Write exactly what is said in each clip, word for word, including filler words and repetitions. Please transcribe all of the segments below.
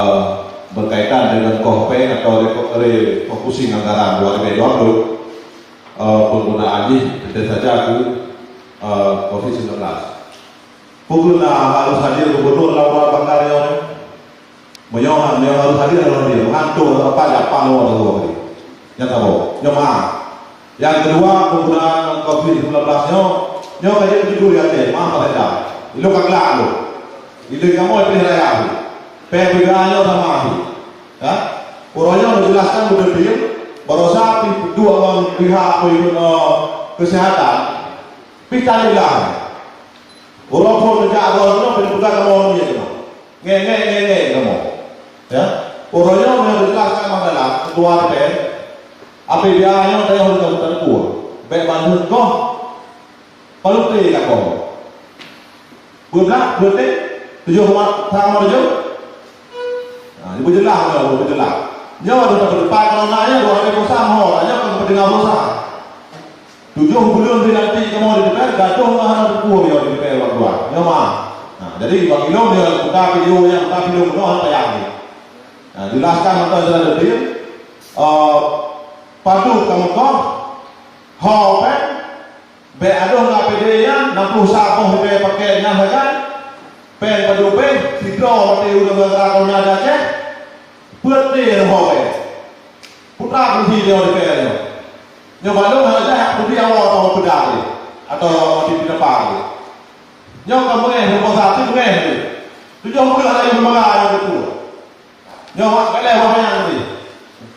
Eh, berkaitan dengan koh peng atau reko-, refocusing anggaran dua ribu dua puluh, eh, penggunaan jih tentu saja ke, eh, covid sembilan belas. Peue na harus hadir gubernur lam Muara Bangka nyoe? Meunyoe, meunyoe harus hadir, harus hadir. Meuhantom apa jak panoe teuh tadi. Nyang saboh. Nyoe ma. Nyang keudua, penggunaan covid sembilan belas nyoe, nyoe ka jeuet judul yatim, maaf bahasa. Ilong ka glak lom. Ilong kamoe piléh raya lom. P P K nyoe sama lom. Ya? Uroe nyoe neujelaskan beudeuh, baroesa pi-, duek ngon pihak, eh, kesehatan. Pih tan jeulaih. Uroe phon neujak droe keunoe, pih neupeugah kamoe nyoe keunoe. Nge, nge, nge, nge kamoe. Ya. Uroe nyoe meunyoe teujelaskan masalah ketua D P R, A P B A nyoe tayue leuka buta teupue. Bèk bandum goh. Palu teuh ka goh. Dua belas, dua belas, tujoh ma-, sama tujoh. Nah, ibu jelas nyoe, ibu jelas. Nyoe ada tempat kalau nak ya, dua hari puasa, ho, tanya ke pendengar puasa. Tujoh buleuen lheueh lantik kamoe di D P R, gadoh ngon hana teupue nyoe di D P R bak luwa. Nyoe mah. Nah, jadi bak ilong dia buka video nyang buka video bunoe hana payah lé. Nah, jelaskan mantong sira deuh, eh, padub kamoe koh, ho peng, bèk adoh ngon A P D nyan, enam puluh saboh ribèe pakèt nyan sagai, peng padub peng, sidroe maté ureueng gara-gara corona di Aceh, peuet lé ho peng. Putra kunci nyoe di P L nyoe. Nyoe balong hana jai hak putri awak atau peudang dia. Atau di pinapa dia. Nyoe ka meungéh, nyoe bangsa tu meungéh dia. Tujoh puluh hana yue lembaga nyang beutôi. Nyoe mak kaleh wahai nyang tadi.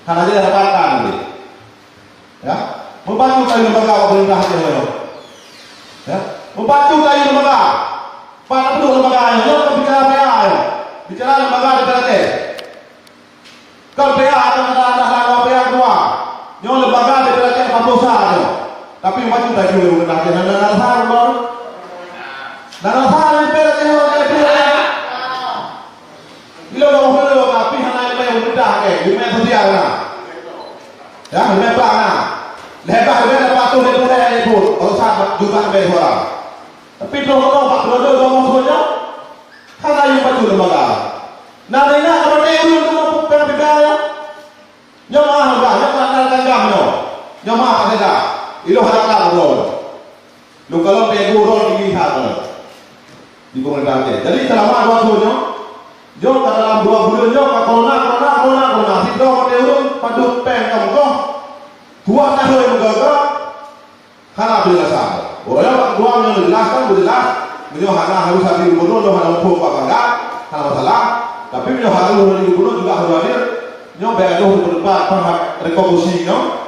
Hana jai dapatkan dia. Ya. Membantu tadi lembaga pemerintah dia nyoe. Ya. Membantu tadi lembaga. Pak nak duduk lembaga nyoe, nyoe bukan bicara P A nyoe. Bicara lembaga di P L T. Kon P A akan ada, ada, ada P A dua. Nyoe lembaga di P L T F Pambosa nyoe. Tapi maju laju lé pemerintah, jangan ada rasa, Bang. Ada rasa di P L T F, di P L T F. Bila orang perlu, tapi hana ilmu pemerintah, eh, ilmu sosial nah. Ya, ilmu perang nah. Lepas dia dapat tu, dia boleh, dia pun. Kalau saat juga ambil suara. Tapi kalau orang pak periode, orang maksudnya, hana yue patu lembaga. Nah, ingat keupada ureueng tu peugah-peugah nyoe. Nyoe mah, nyoe mah, nyoe mah, nyoe mah, nyoe mah, nyoe mah, nyoe mah. Ilong hana ka uroe. Lôn kalon peuet uroe tinggi that nyoe. Di pemerintah Aceh. Jadi, selama dua tahun nyoe, nyoe ka dalam dua buleuen nyoe ka corona, corona, corona, corona. Sidroe maté ureueng padub peng ka meugoh. Dua tahun meugoh-goh. Hana penjelasan. Uroe nyoe bak keudua meunyoe neujelaskan, beujeulaih. Meunyoe hana harus hadir gubernur, nyoe hana muphom bak bangga, hana masalah. Tapi meunyoe harus hadir gubernur juga harus hadir, nyoe bèk lôn teupeuteupat paham rekokusi nyoe.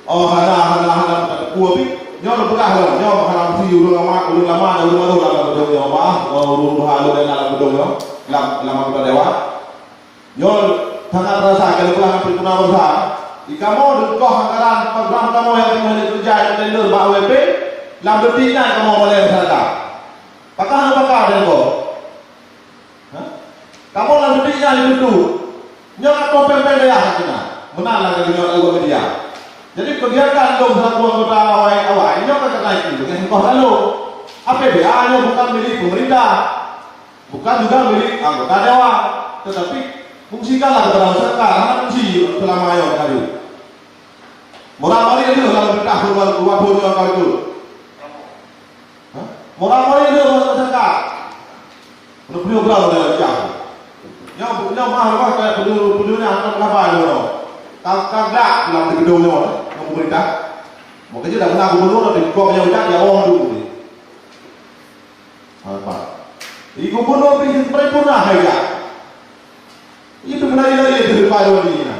Oh, hana, hana, hana, hana teupeue pih. Nyoe neupeugah lom, nyoe hana meusti ureueng lama, ureueng lama dan ureueng baru lam geudong nyoe. Maaf, ureueng tuha lôn nyang na lam geudong nyoe, lam, lam anggota dewan. Nyoe sangat rasa keu lôn peugah ngon peue na bangsa. Di kamoe deuh koh anggaran program kamoe nyang teungoh lé keureuja nyang tender bak W P, lam detik nyan kamoe mulai masyarakat. Pakah hana pakah deuh koh. Ha? Kamoe lam detik nyan ditutup. Nyoe ka pèng-pèng dayah ka keunan. Meunan lagèe deungon awak media. Jadi kegiatan dong selaku anggota awai-awai nyoe ka keunan itu dengan koh lalu. A P B A nyoe bukan milik pemerintah. Bukan juga milik anggota dewan, tetapi fungsikanlah kepada masyarakat, hana fungsi selama nyoe tadi. Murah balik dia dalam berkah keluar keluar dunia kali tu. Ha? Murah balik dia buat masyarakat. Penuh-penuh berapa dia pecah. Nyoe, nyoe mah, mah, kayak penuh-penuhnya akan berapa dia orang. Kagak dalam gedung nyoe, nyoe pemerintah. Makanya dah pernah gubernur, ada kok yang udah dia orang tu. Nampak? Di gubernur pih paripurna hai jak. Itu beunari-nari itu di payung ni nah.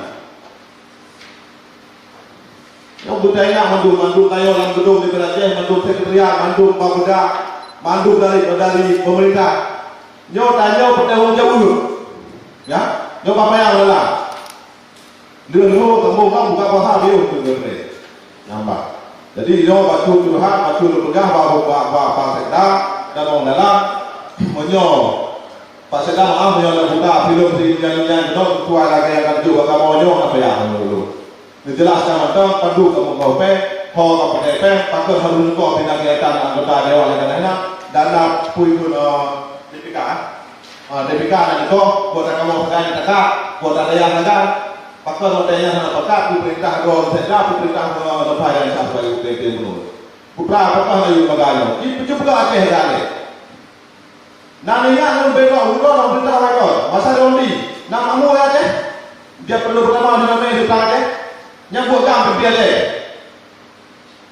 Nyoe beutai ingat mandum, mandum tanyoe lam gedung di Aceh, mandum sekretariat, mandum bapeda, mandum dari, dari pemerintah. Nyoe tanyoe bertanggung jawab. Ya, nyoe bapayang dalam. Lheueh-lheueh teumbông kan buka puasa habéh tu, tu, tu. Nyan bah. Jadi, nyoe bacut curhat, bacut peugah bak, bak, bak, bak sekda dan ureueng dalam. Meunyoe Pak Sekda, maaf, meunyoe na buka filem si nyan-nyan, nyoe tuan lagèe nyang ka jeuet bak kamoe nyoe, na payah nyoe dulu. Neujelaskan mantong, padub kamoe koh pèng, ho kamoe pèng, pakon harus koh pindah keugiatan anggota dewan nyang ka na, dana pui pun, eh, D P K, eh. Ah, D P K na nikoh, kuota kamoe sagai na taka, kuota dayah sagai. Pakon watèe nyan hana pakat, pemerintah droe sehingga pemerintah droe lepai dan sah sebagai gubernur. Putra apakah na yue bagai nyoe? Di peue peugah Aceh sagai. Na ingat ngon bengok uroe pemerintah Aceh. Masa Rondi, na makmu Aceh? Dia perlu pertama dinamai di Aceh. Nyang buat gam pimpinan Aceh.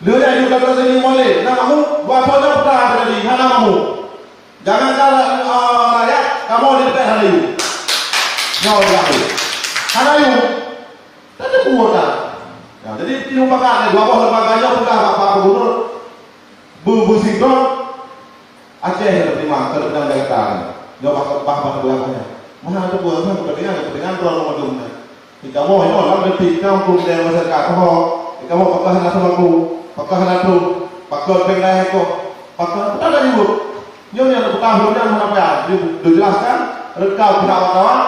Lheueh nyan yue ka sini moleh, na makmu, buat apa dah pernah terjadi, hana makmu. Jangankan, ah, rakyat, kamoe di depan hana yue. Nyoe berlaku. Hana yue. Tadi kuota. Nah, jadi, timu pakat ni, dua boh lembaga nyoe peugah bak Pak Gubernur. Bu, bu sinkron. Aceh ka teurimong, ka teupeudong Jakarta nyoe. Nyoe bah, bah, bah, bah, bah, nyoe. Meuhan teupeue, meuhan kepentingan, kepentingan droe meudum nyan. Di kamoe nyoe lam deungon kamoe peue masyarakat ho. Di kamoe pakon hana seumaku, pakon hana trok, pakon péng dayah ikoh, pakon peue hana jeuet. Nyoe nyang peugah lôn nyan hana payah. Di, dijelaskan, reka pihak wartawan.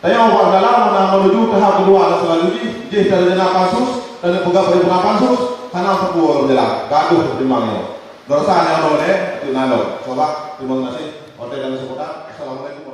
Tanyoe bak dalam na menuju tahap kedua dan selanjutnya, jih sarjana pansus dan peugah paripurna pansus, hana sapeue lom jalan. Gadoh teurimong nyoe. Lôn rasa nyan lôn deh, tu na lôn. Insyaallah, terima kasih. Watèe dan seputar. Assalamualaikum.